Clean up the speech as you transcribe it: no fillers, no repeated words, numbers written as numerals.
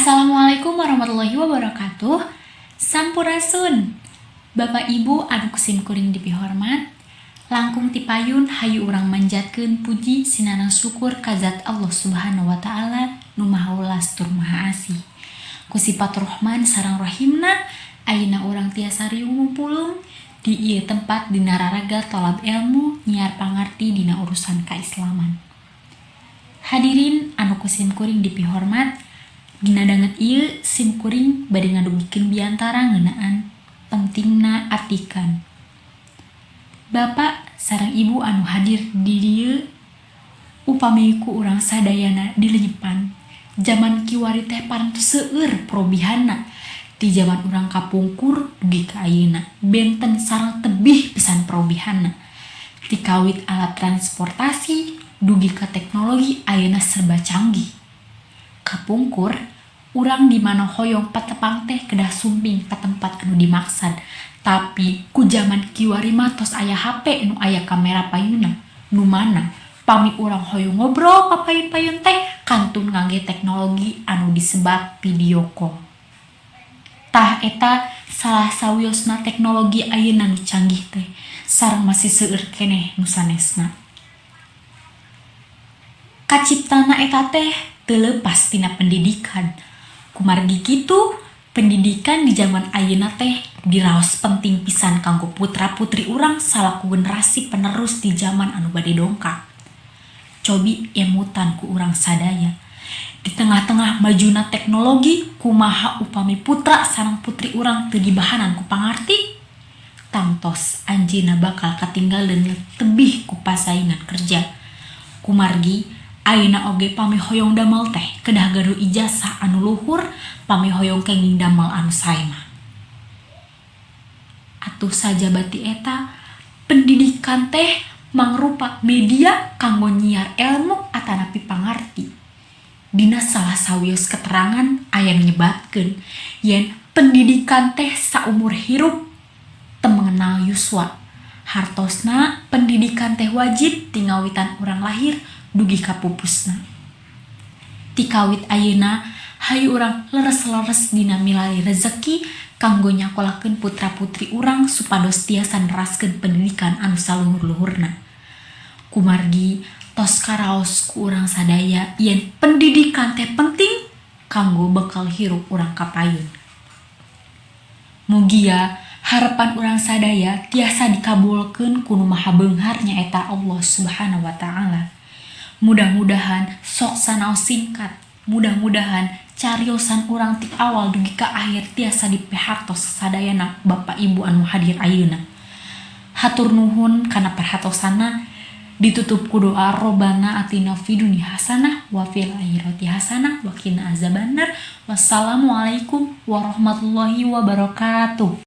Assalamualaikum warahmatullahi wabarakatuh. Sampurasun. Bapak Ibu anu ku sim kuring dipihormat, langkung tipayun hayu urang manjatkeun puji sinareng syukur ka zat Allah Subhanahu wa taala, nu Maha Welas tur Maha Asih. Ku sifat Rohman sareng Rohimna, ayeuna urang tiasa riung mumpulung di ieu tempat dina raraga tolab ilmu, nyiar pangarti dina urusan kaislaman. Hadirin anu ku sim kuring dipihormat, dina danget ieu sim kuring bade ngadugikeun biantara ngeunaan pentingna atikan. Bapak sareng Ibu anu hadir di dieu, upami ku urang sadayana dilenyepan, zaman kiwari teh parantos seueur perobihanna. Ti zaman urang kapungkur dugi ka ayeuna benten sareng tebih pisan perobihanna. Ti kawit alat transportasi dugi ka teknologi ayeuna serba canggih. Kapungkur urang di mana hoyong patepang teh kedah sumping ka tempat anu dimaksad, tapi ku zaman kiwari mah tos aya HP nu aya kamera payuna, nu mana pami urang hoyong ngobrol papayun-payun teh kantun ngangge teknologi anu disebat video call. Tah, eta salah sawiosna teknologi ayeuna nu canggih teh, sareng masih seueur keneh nu sanesna. Kaciptana eta teh teu leupas tina pendidikan. Kumargi kitu, pendidikan di zaman ayeuna teh diraos penting pisan kanggo putra-putri urang salaku generasi penerus di zaman anu bade dongkap. Cobi emutan ku urang sadaya. Di tengah-tengah majuna teknologi, kumaha upami putra sareng putri urang teu dibahanan ku pangarti? Tangtos anjeunna bakal katinggaleun tebih ku pasaingan kerja. Kumargi ayeuna oge pami hoyong damel teh kedah gaduh ijazah anu luhur, pami hoyong kenging damel anu sae mah. Atuh sajabati eta, pendidikan teh mangrupa media kanggo nyiar ilmu atanapi pangarti. Dina salah sawios keterangan aya nu nyebatkeun yen pendidikan teh saumur hirup, teu mengenal yuswa. Hartosna pendidikan teh wajib ti ngawitan urang lahir dugi ka pupusna. Ti kawit ayeuna hayu urang leres-leres dina milari rezeki kanggo nyakolakeun putra-putri urang supados tiasa neraskeun pendidikan anu saluhur-luhurna. Kumargi tos karaos ku urang sadaya yen pendidikan teh penting kanggo bekal hirup urang kapayun. Mugia harapan urang sadaya tiasa dikabulkeun ku Nu Maha Beunghar, nyaeta Allah Subhanahu wa taala. Mudah-mudahan sok sanaos singkat, mudah-mudahan cariosan urang ti awal dugi ka akhir tiasa dipihartos sadayana Bapak Ibu anu hadir ayeuna. Hatur nuhun kana perhatosanna. Ditutup ku doa, Robbana atina fid dunya hasanah wa fil akhirati hasanah wa qina azabannar. Wassalamualaikum warahmatullahi wabarakatuh.